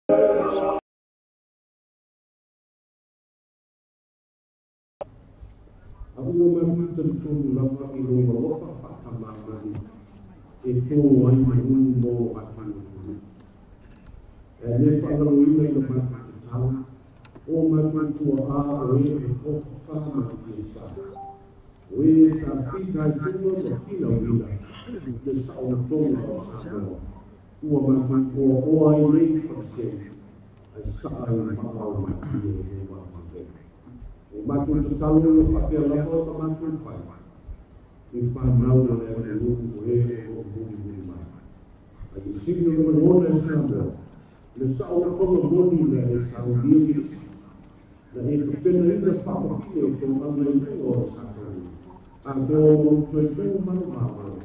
Ua matou talitonu lava i lou alofa faatamamanu e tō ai manu mo lo matou atunuu. Ae lē faagaloina i la matou tatalo o matou tuaʻā o e e tofafa ma le fiasa, o e sa fitaituga ma finauina le saolotoga o Samoa, ua matou oaoa ai nei i Falaseu, ae saʻa i le maa o matie e matou. O matou tatalo ia faapea lava ona matou fai i fanau a le atunuu o e o loo mulimuli mai. Ae ia sili o le lagona e Samoa, le saolotoga moni na e saunia Kilisi, na e tapenaina faapapine o tooaga i luga o le sakaluni, atoa ma ou toe tū malomamalo,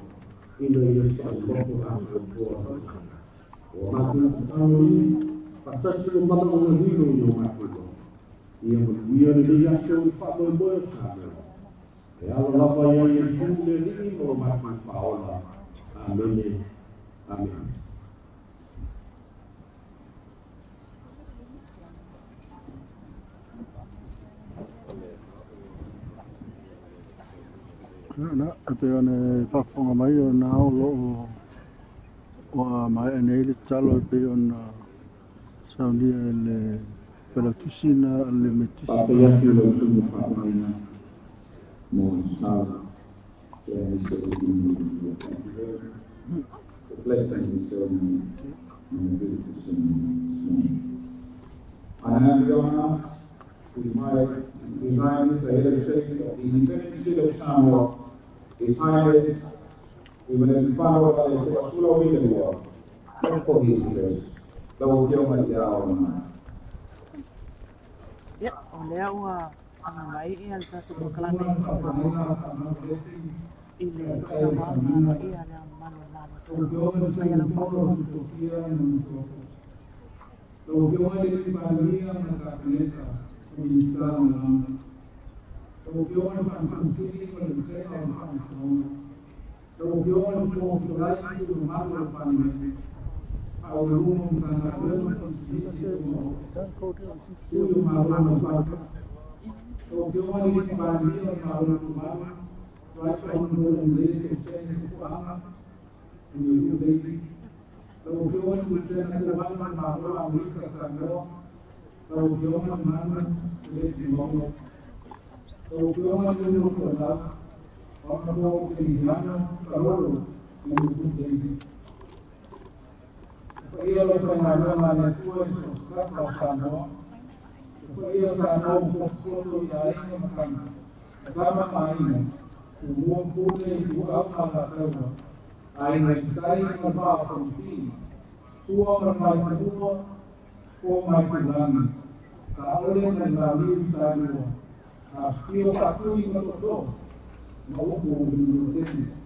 ina ia saoloto atoatoa tagata. O matou tatalo ia, faatasi ma malaga lilo i o matou loto. Ia manuia lenei aso i le faamoemoe o Samoa. E ala lava ia Iesu le Alii ma lo matou Faaola. Amene. Amene. Na, e pei ona e faafofoga mai o na o loo ua maea nei le tatalo e pei ona saunia e le Failautusi na le Metisi. Faafetai atu i lau susuga faafeagaiga mo le tatalo aemaise o le limua. Thank you very much for blessing the ceremony and the beautiful ceremony this morning. I have the honour to His Highness the Head of State of the Independent State of Samoa, His Highness Tuimalealiifano Vaaletoa Sualauvi II, for his address. Lau Afioga i le Ao o le Malo. Ia, o lea ua agamai ia le tatou polokalame i le taualuga aloaia a le Ao Mamalu o le Malo o Samoa. Mai lau faafofoga. Lau Afioga i le Palemia ma le Kapeneta, o Minisita Lagolago. Lau Afioga i le Faamasino Sili ma le Vasega o le Faamasinoga. Lau Afioga i le Fofoga Fetalai ma sui usufono mamalu o le Palemene. Faauluuluga o Matagaluega ma Pisinisi Tumaoti. Sui o Malo Mafata. Lau Afioga i le Palemia o le Malo Tuvalu, Right Honourable Lese Sene Sopoaga and your new lady. Lau Afioga i le Lieutenant Kovana o le Malo o Amerika Samoa, lau Afioga Manu Le Timogo. Lau Afioga i le Lotolau, Honourable Eliano Kalolo and your good lady. Le paia o le aufaigaluega a le Atua i so o se tafa o Samoa, le paia o Samoa ua potopoto i aiga ma tama, o tama ma aiga, Tumua ma Pule, Ituau ma Alataua, Aiga i le Tai ma le Vaa o Fonoti, Sua ma le Vaifanua, Fofo ma Aitulagi, Saole ma le Launiu Saelua, Afifio Faatui ma Tootoo, ma upu o Manuatele.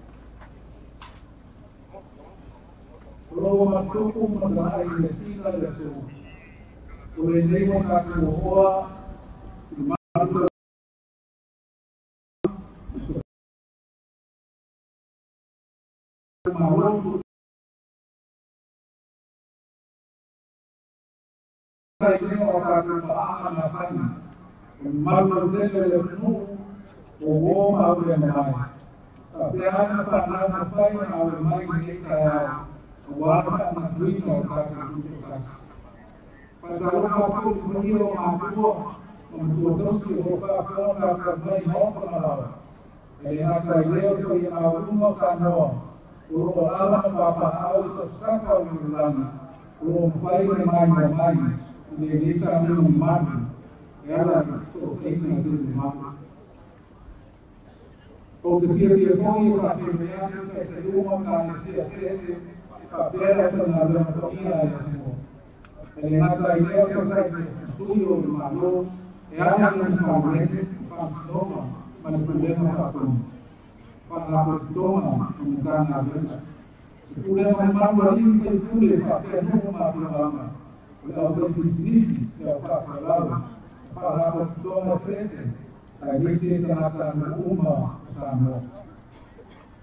O lo ua matupu ma talai i le sina i le aso, o lenei ua tatou oa i malu Malo i luga o tatou paaga masani, o le mamalu lautele o le atunuu, o uō ma auleamamae. Faapea ai na fanau mafai ona aue mai i lenei taeao aua le faamanatuina o le tatou Tutoatasi. Faatalofa atu i le paia o matua ma matua tausi o lo o faafofoga tapuai mai i maota ma laoa. E le gata i lea o le paia maualuga o Samoa o lo o alaala ma papaaao i so o se tafa o le lalolagi, o lo o mafai ona maimoa mai i lenei faameo mamalu e ala i fesootaiga televavave. Ou te fiafia foi e faafeiloai atu i taitai uma o Ekalesia eseese faapea le aufaigaluega paia a le Atua. E le gata i lea o taitai sui o le Malo e ala i lana Palemene, Faamasinoga ma le Pulega Faatonu, Faalapotopotoga ma Matagaluega. Le pulega mamalu a alii ma faipule faapea nuu ma afioaga, o le aufaipisinisi, le aufaasalalau, Faalapotopotoga eseese, aemaise tagatanuu uma o Samoa.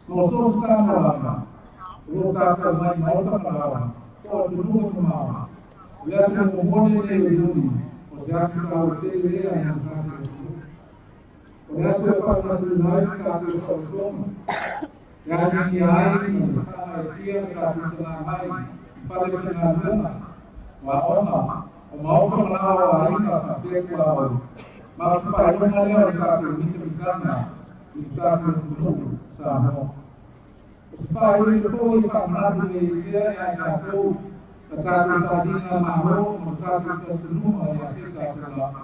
No so o se Samoa lava, o lo o tapuai mai i maota ma laoa, po o atunuu e mamao. O le aso muamua lenei o Iuni, o se aso taua tele lea mo le tatou atunuu. O le aso e faamanatuina ai le tatou saolotoga, e agiagia ai ma le faagaeetia le tatou tagagai i fale faigaluega, o aoga, o maota ma laoa o aiga faapea tuaoi, ma o se faailoga lea o le tatou mitamitaga i le tatou atunuu Samoa. O se faailoilo foi e faamanatu nei pea ia i tatou na tatou sailiga malo ma tatou talitonuga ia te tatou lava.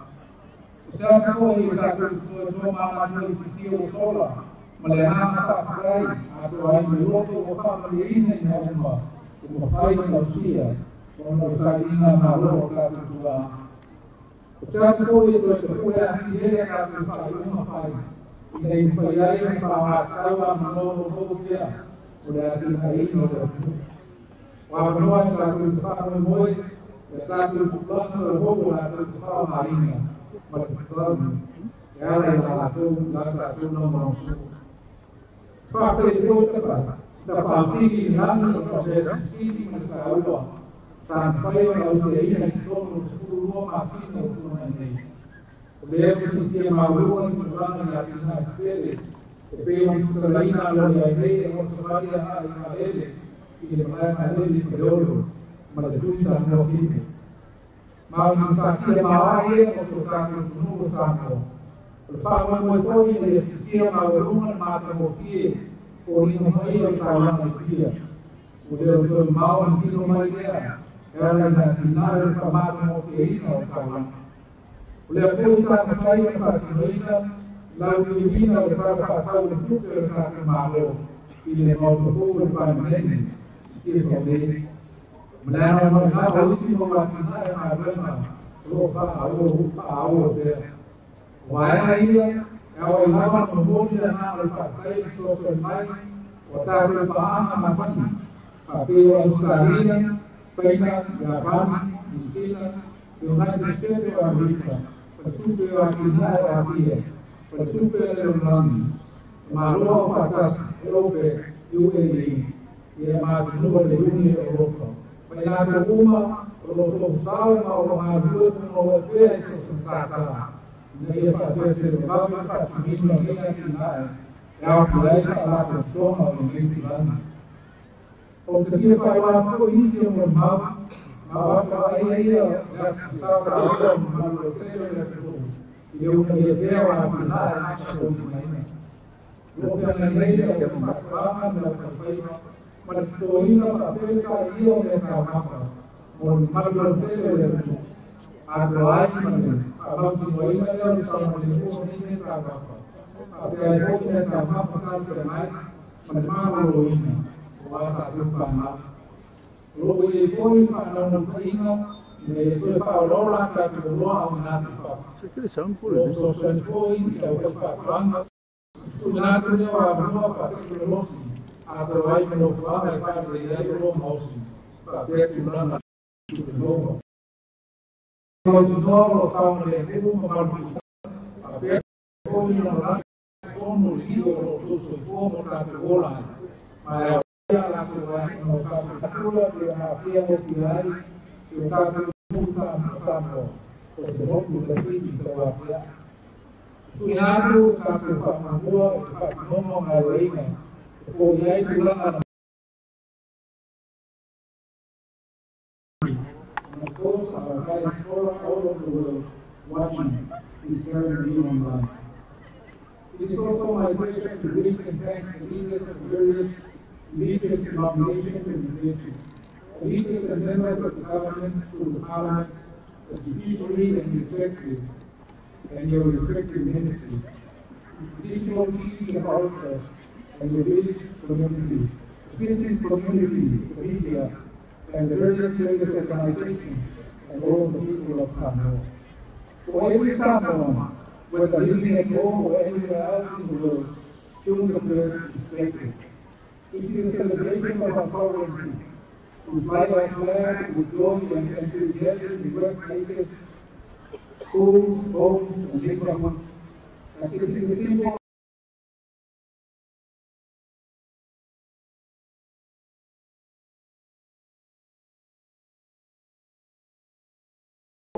O se aso foi e tatou te toe tomanatu ai i futia ua sola ma le agaga faafetai atoa ai ma le loto ua faamalieina i mea uma ua mafai ona lausia ona o le sailiga malo o tatou tuaaga. O se aso foi e toe tapue atili ai a tatou faaiuga fai ina ia mafai ai ona faaaoga tatau avanoa maumau pea o le atinaeina o le atunuu. O avanoa e tatou te faamoemoe ia tatou tupulaga talavou o latou te faaaogaina ma le fesoasoani e ala i la tatou lagolagosua. Faafetai foi Tapausili i le lagi ona o mea silisili ma le taua sa mafai ona lausiaina i totonu o le 12 masina ua tuanai nei. O lea ua siitia maualuga ni tulaga i atinae tetele e pei ona tatalaina aloaia ai nei e onosavali agai i vaalele i le malae vaalele i Faleolo ma le Tui Samoa Cable. Ma o ni matatia maoae ia mo si o tatou atunuu o Samoa. O le faamoemoe foi ina ia siitia maualuga le matagofie foliga paia o le taulaga i Apia. Ua le o toe mamao ona tino mai lea e ala i le atinae o le faamatagofieina o le taulaga. O lea foi sa mafai ona faatinoina le lauliliuina o le Tala Faatatau o le Tupe o le tatou Malo i le Maota fou o le Palemene i Tiafau nei. Ma le anoanoai lava o isi mau atinae o galuega o lo o faaauau pea. O vaega ia e ao ai lava ona momoli le agaga o le faafetai i le fesoasoani mai o a tatou paaga masani faapea o Ausetalia, Saina, Iapani, Niu Sila, United States o Amerika, Faletupe o Atinae o Asia, Faletupe a le Lalolagi, Malo Aufaatasi, OPEC, UAE, ia ma atunuu o le Iuni o Europa. Ma i latou uma o lo o tofu ma o lo o galulue punouai pea i so o se matata ina ia faapea televave le faatinoina o nei atinae e aofia ai faalapotopotoga o lenei tulaga. Ou te fia faailoa atu foi nisi o molimau ma o ata vaaia ia o le aso sa taua o mamalu lautele o le atunuu i le uunaia pea o atinae matagofieina. O lo o feagai nei le aufaifaatoaga ma le aufaifaiva ma le totoina faapea le sailia o mea taumafa mo le mamalu lautele o le atunuu. Atoa ai ma le faamautinoaina lea o le saogalemu o nei mea taumafa faapea ai foi mea taumafa talafeagai ma le maloloina o a tatou fanau. O lo o i ai foi le faanaunautaiga ina ia toe faaolaola a tatou oloa auina atu i fafo. O lo o fesoasoani foi i le aufaifaatoaga i le tuuina atu lea o avanoa faatekonolosi atoa ai ma nofoaga e faaleleia ai oloa maosi faapea tulaga tupe maua. Mautinoa o lo o saogalemu ma malupuipuia faapea foi ona lalagi totonu o le lio o lo o outou soifua ma o tatou ola ai. Ma e aofia a latou aiga ma o tatou pula pei ona aafia gofie ai si o tatou atunuu Samoa o se motu laitiiti tauatiae. Tuuina atu le tatou faamuamua i le faatinoga o galuega e foia ai tulaga na And of course, our diaspora all over the world watching this ceremony online. It is also my pleasure to greet and thank the leaders of various religious denominations and religions, the leaders and members of the government through the parliament, the judiciary and the executive, and your respective ministries, the traditional chiefs and elders, and your village communities, the business community, the media, and the various service organizations, and all the people of Samoa. For every Samoan, whether living at home or anywhere else in the world, June the 1st is sacred. It is a celebration of our sovereignty. We fly our flag with joy and enthusiasm in workplaces, schools, homes, and neighborhoods, as it is a symbol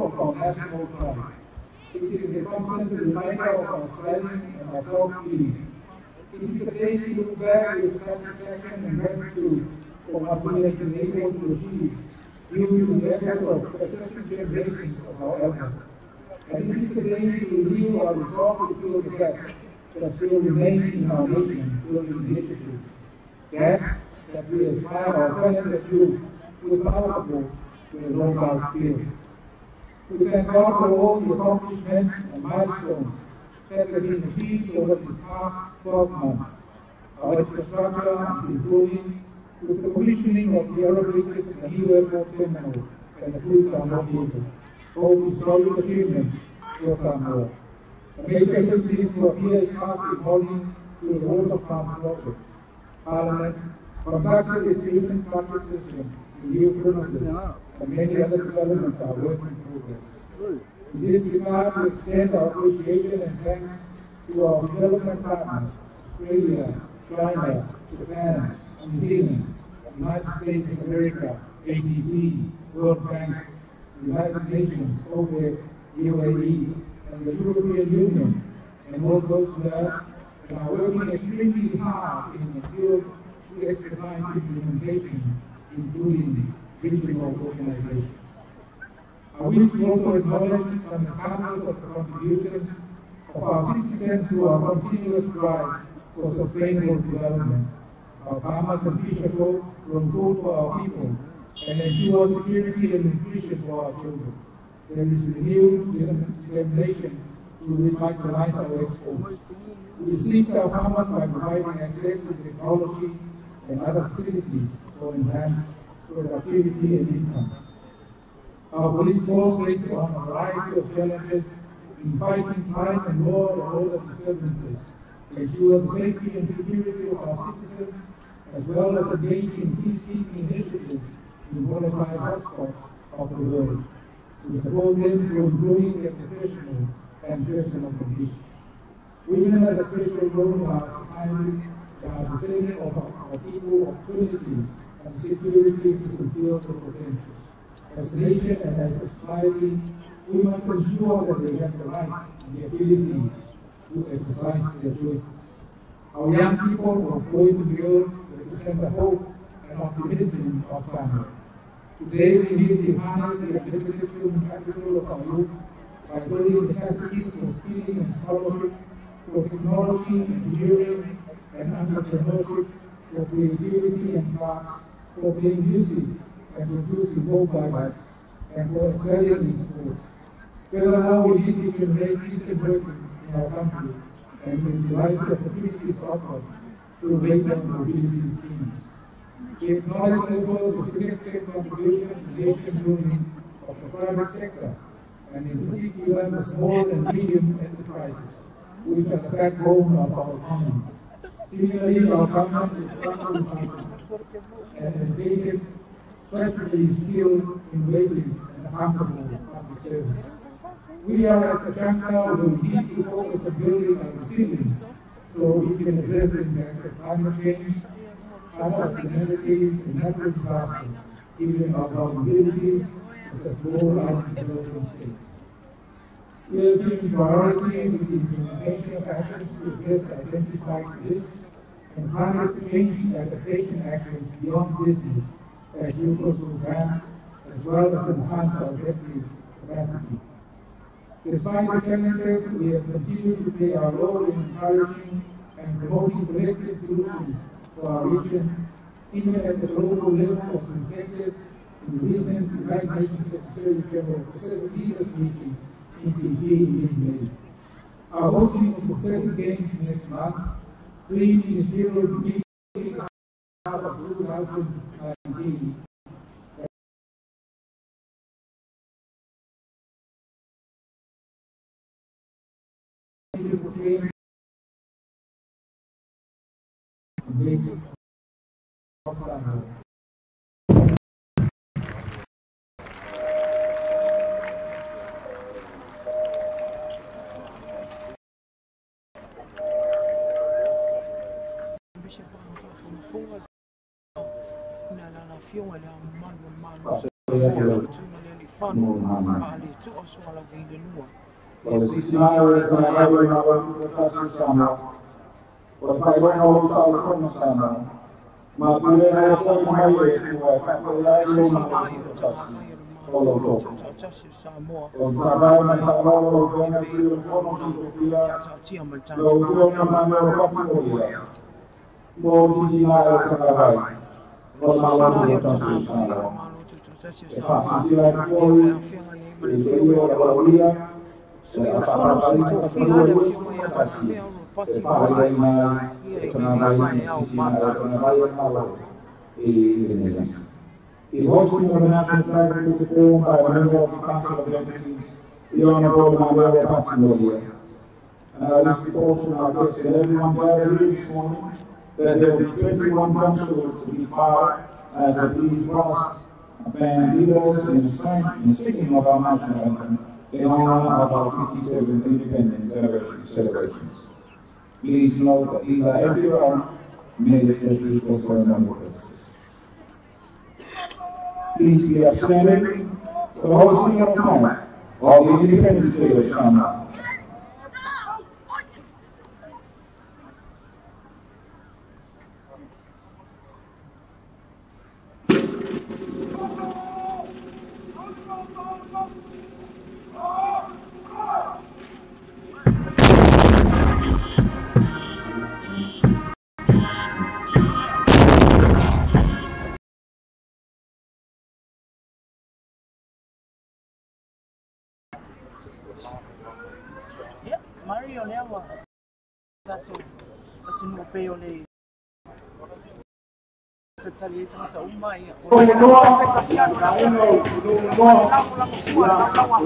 symbol of our national pride. It is a constant reminder of our striving and our self-belief. It is a day to look back with satisfaction and gratitude for what we have been able to achieve due to the efforts of successive generations of our elders. And it is a day to renew our resolve to fill the gaps that still remain in our nation building initiatives. Gaps that we aspire our talented youth with our support will no doubt fill. We thank God for all the accomplishments and milestones that have been achieved over these past 12 months. Our infrastructure is improving with the commissioning of the aerobridges and the new airport terminal and the Tuisamoa Vehicle, both historic achievements for Samoa. A major facility to appear is fast evolving to the waterfront project. Parliament conducted its recent budget session in new premises, and many other developments are work in progress. In this regard, we extend our appreciation and thanks to our development partners, Australia, China, Japan, New Zealand, United States of America, ADB, World Bank, United Nations, OPEC, UAE, and the European Union, and all those there and are working extremely hard in the field to expedite implementation, including regional organizations. I wish to also acknowledge some examples of the contributions of our citizens to our continuous drive for sustainable development. Our farmers and fisherfolk grow food for our people and ensure security and nutrition for our children. There is renewed determination to revitalize our exports. We assist our farmers by providing access to technology and other facilities for enhanced productivity and incomes. Our police force takes on a variety of challenges in fighting crime and law and order disturbances, ensure the safety and security of our citizens, as well as engage in peacekeeping initiatives in volatile hotspots of the world. We support them through improving their professional and personal conditions. Women have a special role in our society by presenting of our people opportunity and security to fulfill their potential. As a nation and as a society, we must ensure that they have the right and the ability to exercise their choices. Our young people, both boys and girls, represent the hope and optimism of Samoa. Today, we need to harness the unlimited human capital of our youth by building capacities for skilling and scholarship, for technology, engineering, and entrepreneurship, for creativity and crafts, for playing music and producing mobile apps, and for excelling in sports. Furthermore, we need to generate decent work in our country and utilize the opportunities offered through labor mobility schemes. We acknowledge also the significant contribution to nation building of the private sector, and in particular the small and medium enterprises, which are the backbone of our economy. Similarly, our government is strongly funded and dedicated, strategically skilled, innovative, and accountable public service. We are at a juncture where we need to focus on building our resilience so we can address the impacts of climate change, other externalities, and natural disasters, given our vulnerabilities as a small island developing state. We are giving priority to the implementation of actions to address identified risks and climate change adaptation actions beyond business as usual programs, as well as enhance our adaptive capacity. Despite the challenges, we have continued to play our role in encouraging and promoting collective solutions for our region, even at the global level, as reflected in the recent United Nations Secretary General Pacific Leaders Meeting in Fiji in May. Our hosting of the Pacific Games next month, 3 ministerial meetings out of 2019, Mo O le sisi mai o le tagavai o le Malo Tutoatasi o Samoa, o le faailoga o lou saolotoga Samoa, ma pulega ua toina mai e le Atua e faafoia ai lou Malo Tutoatasi o lou toto. O le faavae mai faaaloalo lau Afioga i le Sui o le Fono a Sui Tofia, lau Afioga Le Mamea Ropati Mualia, mo le sisiina ae o le tagavai o le Malo Tutoatasi o Samoa. E faasilasila atu foi i le paia o le valaaulia o le a faapalapalaina tafanua 21 e faalaeilaina ai le tagavai ma le sisiina ae o le tagavai a le Malo i lenei aso. The hoisting of the national flag will be performed by a member of the Council of Deputies, the Honourable Le Mamea Ropati Mualia. And I wish to caution our guests and everyone gathered here this morning that there will be 21 gun salutes to be fired as the Police Brass Band lead us in the singing of our national anthem in honour of our 57th Independence Anniversary celebrations. Please note that these are empty rounds made especially for ceremonial purposes. Please be upstanding for the hoisting of the flag of the Independence State of Samoa. Mari o lea ua tatou atunuu pei o le talitali ai tagata uma ia o le lagolagosua lava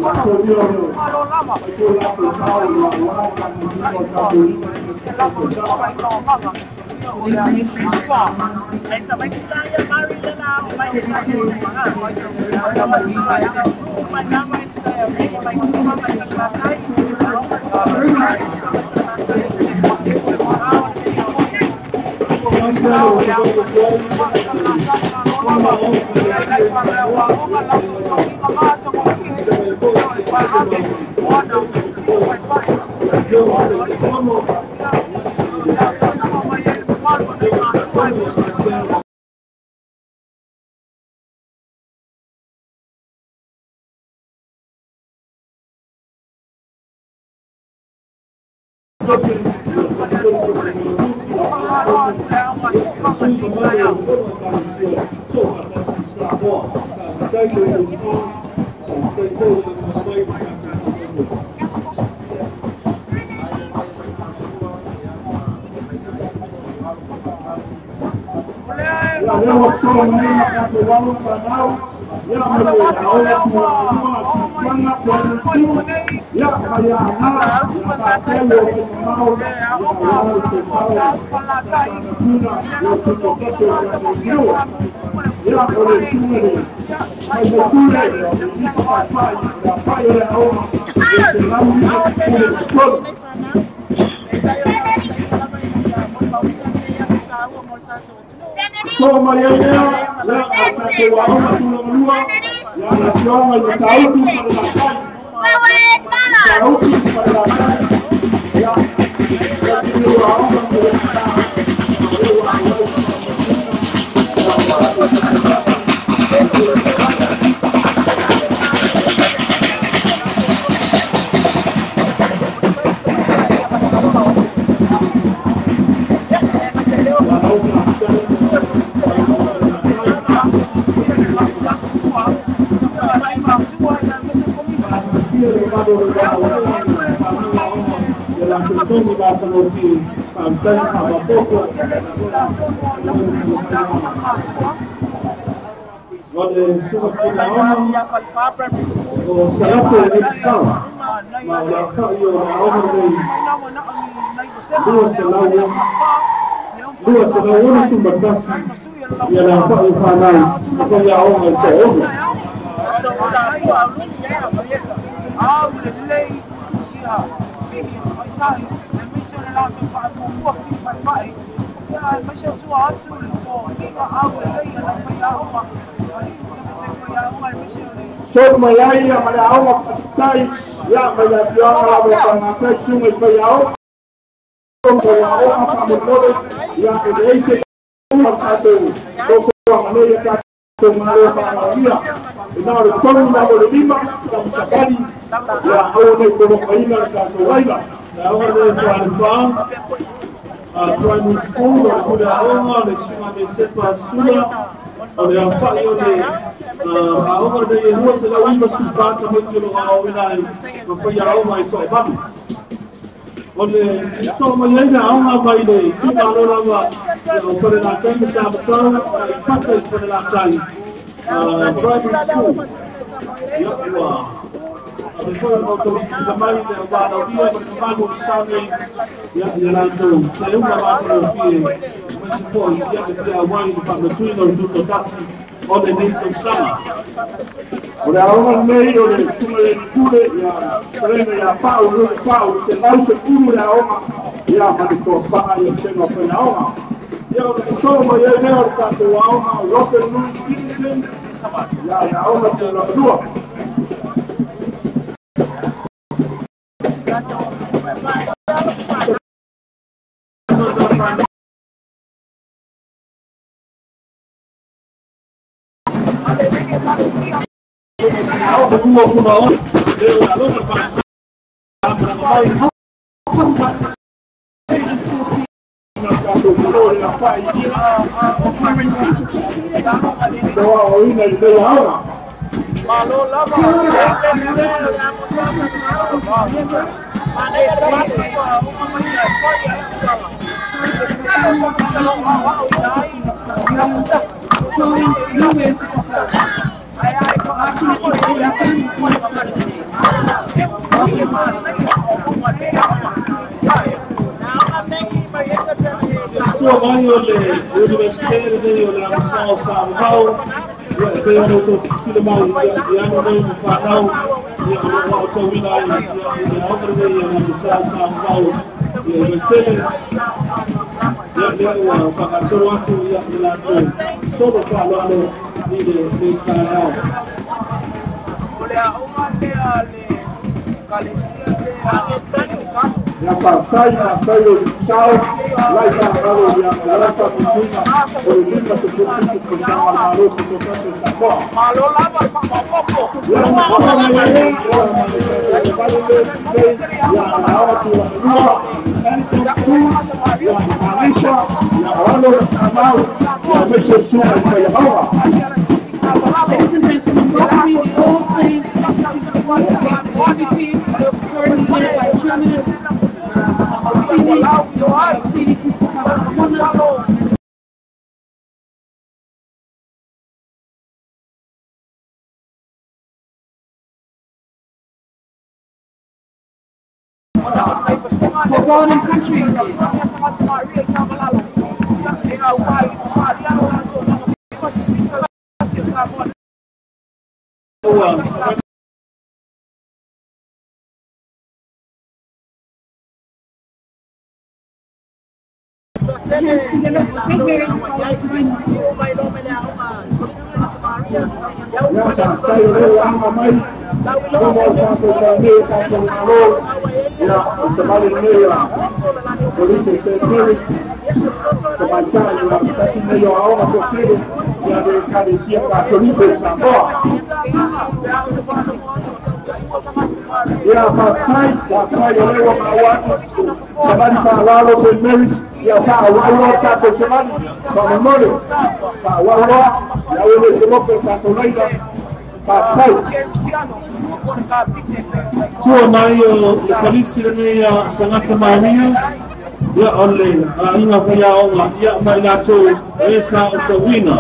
So mai ai ia ma le aoga faataitai ia mai le afioaga lava o Pagatai susuga i faiaoga o aoga faamolemole ia e leai se o tatou totoaga nei e tatou malo faagaogia e na o le 3 lava o le 5 tamasavali ia aua nei polokaina le tatou aiga. Le aoga lenei Falefa Primary School o le pule aoga le susuga Mesepa Sula o le aofai o le aoga lenei e 294 tamaiti o lo o aoaoina ai ma faiaoga e toavalu. O le soo mai ai le aoga mai le itumalo lava o Falelatai ma Samatau ma i Pata i Falelatai Primary School. Ia ua ave foi ona outou silasila mai le auvalaaulia ma le mamalu o sasagi ia ia latou teuga matagofie aemaise foi ia le fia auai i le faamanatuina o le tutoatasi o lenei tausaga. O le aoga lenei o le susuga i le Pule ia Perena ia Pau le Pau 110 le aoga ia ma le toafaga ia vasega o faiaoga. Ia o le sosoo mai ai lea o le tatou aoga o Robert Louis Stevenson ia le aoga tulagalua. Lua puna o le o aloga le paasa mai. Na tatou malo le afa'i tau aoaoina i lenei aoga. Tua mai o le Universite lenei o le Agasao o Saamavao ia e pei ona outou silasila mai ia i alo nei ma fanau ia o lo o aotauina ai ia i le aoga lenei o le Agasao o Saamavao ia i Vaitele ia lea ua faagasolo atu ia le latou solo faaaloalo i lenei taeao. Ia faafetai faafetai o sao lai faagalo ia ma lai faaputuina o le 57 tausaga o le Malo Tutoatasi o Samoa. Ia ma sosoo mai ai ia ma le tatou savali lenei ia le aoga tulagalua Anglican School ia Malifa ia o alo le tamau ia aemaise susuga i faiaoga. Ladies and gentlemen, welcoming the All Saints Committee, currently led by Chairman Sini Christopher Solomona. For God and country. Hands together for St. Mary's College, Vaimoso. Ia faafetai o lea ua aga mai luma o le tatou taunei o tatou malo ia o savali lenei a Kolisi St. Mary's tamaitai ia tasi nei o aoga toatele ia le Ekalesia Katoliko i Samoa. Ia faafetai faafetai o lea ua maua atu savali faalalo St. Mary's ia faaauau loa le tatou savali faamolemole faaauau loa ia aua nei poloke le tatou laina faafetai. Tua mai o le kolisi lenei a Sagata Maria ia o le aiga faiaoga ia ma i latou e sa otauina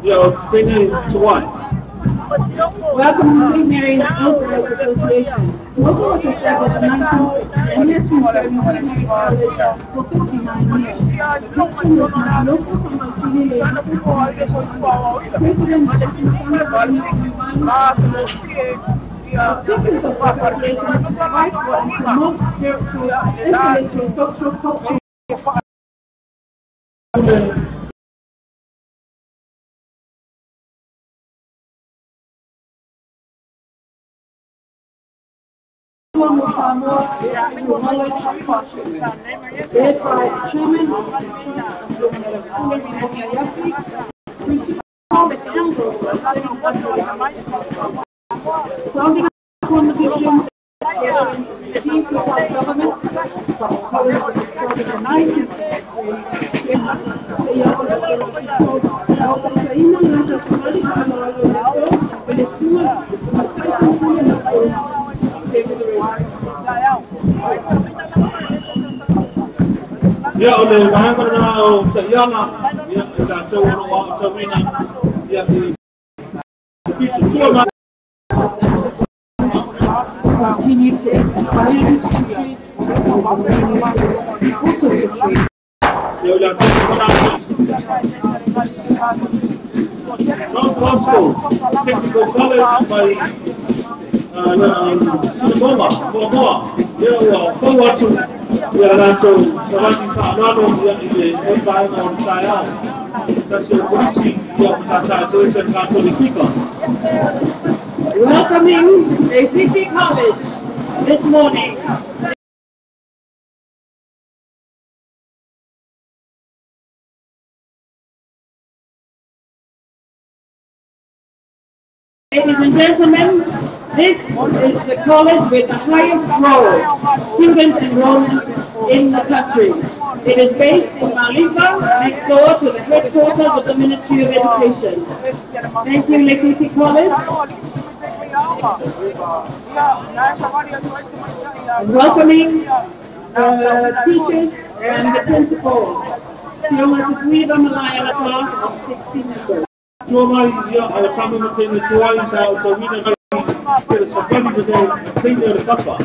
ia o teine tuai. Welcome to St. Mary's Old Girls Association. SMOCA was established in 1960 and has been serving St. Mary's College for 59 years. The patron was Ms. Local from Mausili Lady, President of The objectives of the association is to provide for and promote spiritual, intellectual, social, cultural, Samoa Knowledge Trust, led by Chairman of the Trust, Founded upon the vision key to self-government, college was started in 1953. Ia o le vaega lena o Taiala, ia i tatou o loo aotauina ia i pito tua mai. Continue to inspire this country, continue to also the tree. Ia o le John Bosco Technical College by Sinamoga, Moamoa, ia ua fau atu ia latou savali fa'aloalo ia i le vaega o le taeao tasi o polisi ia matatā eseese le Katolikika. Welcoming Leififi College this morning. Ladies and gentlemen, this is the college with the highest roll student enrollment in the country. It is based in Malifa, next door to the headquarters of the Ministry of Education. Thank you, Leififi College. And welcoming the teachers and the principal, class of 60 members. Tua mai ia o tama ma teine tuai sa o tauina mai ke le savali lenei teine o le kapa.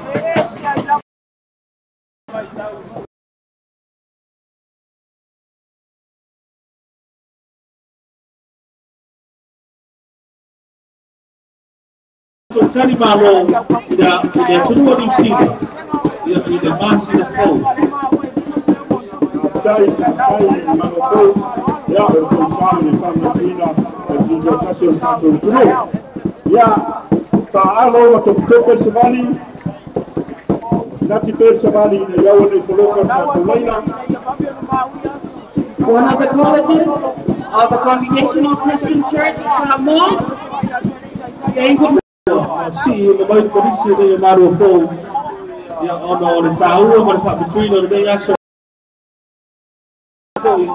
Tali malo i le atunuu o Niu Sila ia i le masina fou. Tai tai malo fou ia o le sa le faamatauina e tutoatasi o le tatou atunuu. Ia fa'aalo ma topetope le savali nati pea le savali ina ia aua nei poloka le tatou laina. One of the colleges of the Congregational Christian Church of Samoa, saying good Si'i le mai polisi nei o malua fou ia ona o le tāua ma le fa'apituina o lenei aso fo'i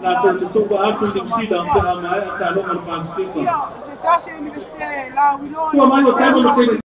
latou te tupa atu Niu Sila pe a maea taloga le Pasifika. Tua mai o tama ma teine.